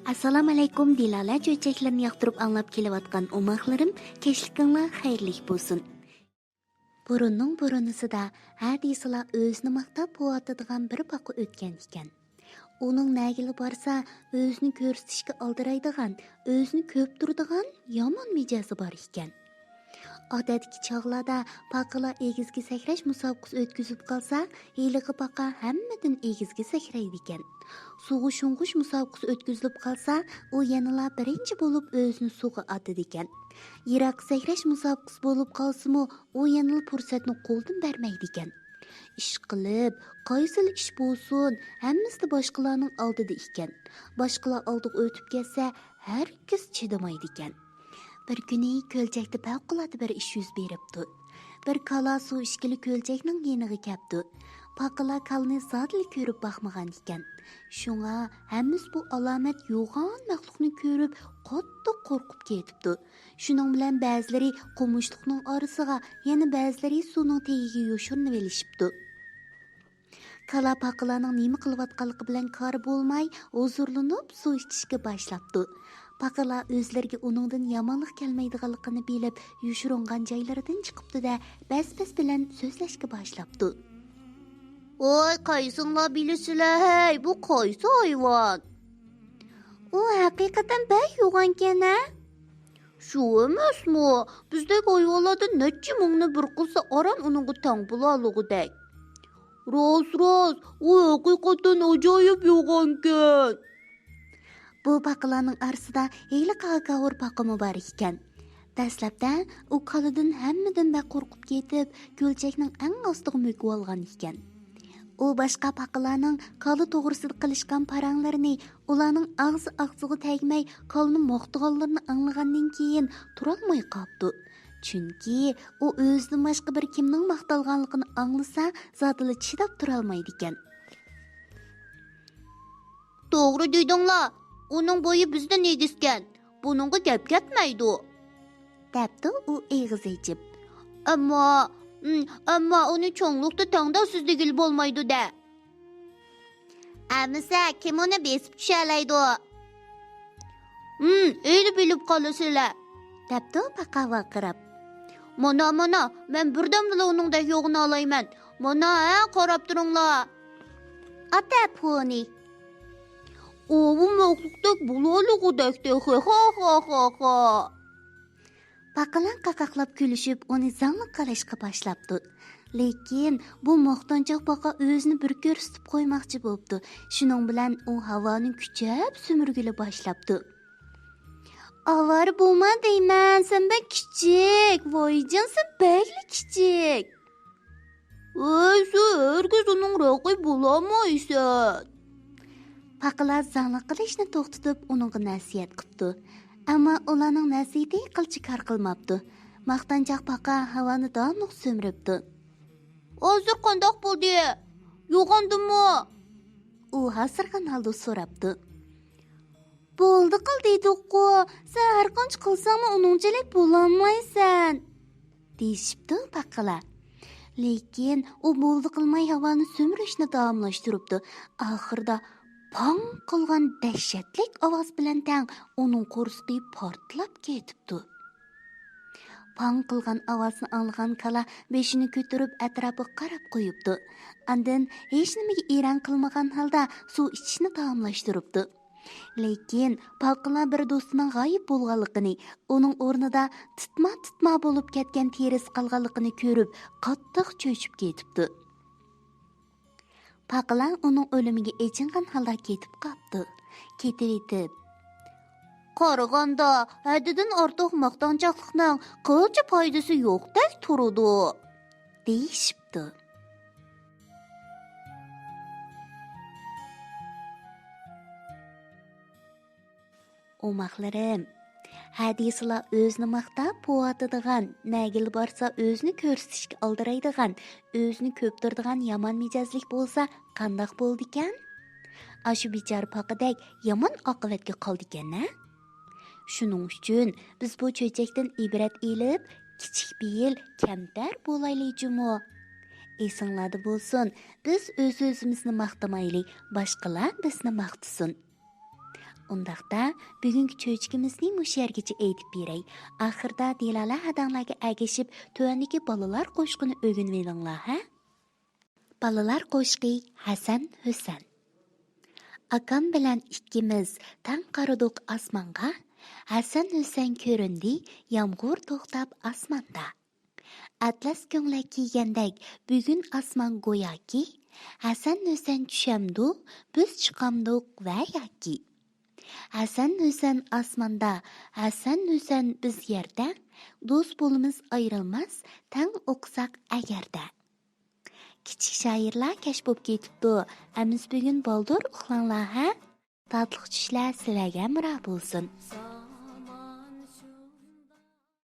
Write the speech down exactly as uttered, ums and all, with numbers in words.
ئەسسالامۇئەلەيكۇم، دىلالە چۆچەكلىرىنى ياقتۇرۇپ ئاڭلاپ كېلىۋاتقان ئوماقلىرىم، كەچلىكىڭلار خەيرلىك بولسۇن. بۇرۇننىڭ بۇرۇنىسىدا ھە دېسىلا ئۆزىنى ماختاپ بولۇۋاتىدىغان بىر پاقا ئۆتكەن ئىكەن. ئۇنىڭ نەگىلا بارسا ئۆزىنى كۆرسىتىشكە ئالدىرايدىغان، ئۆزىنى كۆپتۈرىدىغان يامان مىجەزى بار ئىكەن. ئادەتتىكى چاغلاردا پاقىلار ئېگىزگە سەكرەش مۇسابىقىسى ئۆتكۈزۈپ قالسا، ھېلىقى پاقا ھەممىدىن ئېگىزگە سەكرەيدىكەن. سۇغا شۇڭغۇش مۇسابىقىسى ئۆتكۈزۈلۈپ قالسا، ئۇ يەنىلا بىرىنچى بولۇپ ئۆزىنى سۇغا ئاتىدىكەن. يىراق سەكرەش مۇسابىقىسى بولۇپ قالسىمۇ، ئۇ يەنىلا پۇرسەتنى قولدىن بەرمەيدىكەن. ئىشقىلىپ، قايسىلا ئىش بولسۇن، ھەممىسىدە باشقىلارنىڭ ئالدىدا ئىكەن. باشقىلار ئالدىغا ئۆتۈپ كەتسە، ھەرگىز چىدىمايدىكەن. بىر كۈنى كۆلچەكتە پەۋقۇلئاددە بىر ئىش يۈز بېرىپتۇ. بىر كالا سۇ ئىچكىلى كۆلچەكنىڭ يېنىغا كەپتۇ. پاقىلار كالىنى زادىلا كۆرۈپ باقمىغان ئىكەن. شۇڭا ھەممىسى بۇ ئالامەت يوغان مەخلۇقنى كۆرۈپ قاتتىق قورقۇپ كېتىپتۇ. شۇنىڭ بىلەن بەزىلىرى قومۇشلۇقنىڭ ئارىسىغا، يەنە بەزىلىرى سۇنىڭ تېگىگە يوشۇرۇنۇۋېلىشىپتۇ. كالا پاقىلارنىڭ نېمە قىلىۋاتقانلىقى بىلەن كارى بولماي، ھۇزۇرلىنىپ سۇ ئىچىشكە باشلاپتۇ. پاقىلار ئۆزلىرىگە ئۇنىڭدىن يامانلىق كەلمەيدىغانلىقىنى بىلىپ، يوشۇرۇنغان جايلىرىدىن چىقىپتۇ-دە، بەس-بەس بىلەن سۆزلەشكە باشلاپتۇ. ۋاي، قايسىڭلار بىلىسىلەر ھەي، بۇ قايسى ھايۋان؟ ئۇ ھەقىقەتەن بەك يوغانكەن ھە؟ شۇ ئەمەسمۇ؟ بىزدەك ھايۋانلاردىن نەچچە مىڭنى بىر قىلسا ئاران ئۇنىڭغا تەڭ بولالىغۇدەك. راست، راست، ئۇ ھەقىقەتەن ئاجايىپ يوغانكەن. بۇ پاقىلارنىڭ ئارىسىدا ھېلىقى ھاكاۋۇر پاقىمۇ بار ئىكەن. دەسلەپتە ئۇ كالىدىن ھەممىدىن بەك قورقۇپ كېتىپ، كۆلچەكنىڭ ئەڭ ئاستىغا مۆكۈۋالغان ئىكەن. ئۇ باشقا پاقىلارنىڭ كالا توغرىسىدا قىلىشقان پاراڭلىرىنى، ئۇلارنىڭ ئاغزى ئاغزىغا تەگمەي كالىنى ماختىغانلىرىنى ئاڭلىغاندىن كېيىن تۇرالماي قاپتۇ. چۈنكى ئۇ ئۆزىدىن باشقا بىر كىمنىڭ ماختالغانلىقىنى ئاڭلىسا، زادىلا چىداپ تۇرالمايدىكەن. توغرا دېدىڭلار، ئۇنىڭ بويى بىزدىن ئېگىزكەن، بۇنىڭغا گەپ كەتمەيدۇ، دەپتۇ ئۇ ئېغىز ئېچىپ. ئەمما، ئەمما ئۇنى چوڭلۇقتا تەڭداشسىز دېگىلى بولمايدۇ-دە. ئەمىسە، كىم ئۇنى بېسىپ چۈشەلەيدۇ؟ ھىم، ئەينى بىلىپ قالىسىلەر، دەپتۇ پاقا ۋارقىراپ. مانا، مانا، مەن بىردەمدىلا ئۇنىڭدەك يوغىنى ئالايمەن. مانا، ھە، قاراپ تۇرۇڭلار. ئاتا پونى. ئاۋۇ مەخلۇقتەك بولالىغۇدەك تېخى، ھا، ھا، ھا، ھا. پاقىلار قاقاقلاپ كۈلۈشۈپ، ئۇنى زاڭلىق قىلىشقا باشلاپتۇ. لېكىن بۇ ماختانچاق پاقا ئۆزىنى بىر كۆرسىتىپ قويماقچى بوپتۇ. شۇنىڭ بىلەن ئۇ ھاۋانى كۈچەپ سۈمۈرگىلى باشلاپتۇ. ئاۋارە بولما دەيمەن، سەن بەك كىچىك، ۋايجان، سەن بەكلا كىچىك. ۋاي، سەن ھەرگىز ئۇنىڭ رەقىبى بولالمايسەن. پاقىلار زاڭلىق قىلىشنى توختىتىپ، ئۇنىڭغا نەسىھەت قىپتۇ. ئەمما ئۇلارنىڭ نەسىھىتى قىلچە كار قىلماپتۇ. ماختانچاق پاقا ھاۋانى داۋاملىق سۈمۈرۈپتۇ. ھازىر قانداق بولدى؟ يوغاندىمۇ؟ ئۇ ھاسىرىغان ھالدا سوراپتۇ. بولدى قىل دېدۇققۇ، سەن ھەرقانچە قىلساڭمۇ ئۇنىڭچىلىك بولالمايسەن، دېيىشىپتۇ پاقىلار. لېكىن ئۇ بولدى قىلماي ھاۋانى سۈمۈرۈشنى داۋاملاشتۇرۇپتۇ. ئاخىرىدا پاڭ قىلغان دەھشەتلىك ئاۋاز بىلەن تەڭ ئۇنىڭ قورسىقى پارتلاپ كېتىپتۇ. پاڭ قىلغان ئاۋازنى ئاڭلىغان كالا بېشىنى كۆتۈرۈپ ئەتراپىغا قاراپ قويۇپتۇ. ئاندىن ھېچنېمىگە ئېرەن قىلمىغان ھالدا سۇ ئىچىشنى داۋاملاشتۇرۇپتۇ. لېكىن پاقىلار بىر دوستىنىڭ غايىب بولغانلىقىنى، ئۇنىڭ ئورنىدا تىتما-تىتما بولۇپ كەتكەن تېرىسى قالغانلىقىنى كۆرۈپ، قاتتىق چۆچۈپ كېتىپتۇ. پاقىلار ئۇنىڭ ئۆلۈمىگە ئېچىنغان ھالدا كېتىپ قاپتۇ. كېتىۋېتىپ، قارىغاندا، ھەددىدىن ئارتۇق ماختانچاقلىقنىڭ قىلچە پايدىسى يوقتەك تۇرىدۇ، دېيىشىپتۇ. ئوماقلىرىم، ھە دېسىلا ئۆزىنى ماختاپ بولۇۋاتىدىغان، نەگىلا بارسا ئۆزىنى كۆرسىتىشكە ئالدىرايدىغان، ئۆزىنى كۆپتۈرىدىغان يامان مىجەزلىك بولسا قانداق بولىدىكەن؟ ئاشۇ بىچارە پاقىدەك يامان ئاقىۋەتكە قالىدىكەن ھە؟ شۇنىڭ ئۈچۈن بىز بۇ چۆچەكتىن ئىبرەت ئېلىپ، كىچىك پېئىل، كەمتەر بولايلى جۇمۇ. ئېسىڭلاردا بولسۇن، بىز ئۆز-ئۆزىمىزنى ماختىمايلى، باشقىلار بىزنى ماختىسۇن. ئۇنداقتا، بۈگۈنكى چۆچىكىمىزنى مۇشۇ يەرگىچە ئېيتىپ بېرەي. ئاخىرىدا دىلالە ھەدەڭلەرگە ئەگىشىپ، تۆۋەندىكى بالىلار قوشىقىنى ئۆگىنىۋېلىڭلار، ھە؟ بالىلار قوشىقى، ھەسەن ھۈسەن. ئاكام بىلەن ئىككىمىز تەڭ قارىدۇق ئاسمانغا، ھەسەن ھۈسەن كۆرۈندى يامغۇر توختاپ ئاسماندا. ئەتلەس كۆڭلەك كىيگەندەك بۈگۈن ئاسمان گوياكى، ھەسەن ھۈسەن چۈشەمدۇ، بىز چىقامدۇق ۋە ياكى. ھەسەن ھۈسەن ئاسماندا، ھەسەن ھۈسەن بىز يەردە، دوست بولىمىز ئايرىلماس، تەڭ ئوقۇساق ئەگەردە. كىچىك شائىرلار كەچ بوپ كېتىپتۇ، ئەمىسە بۈگۈن بالدۇر ئۇخلاڭلار، ھە؟ تاتلىق چۈشلەر سىلەرگە ھەمراھ بولسۇن.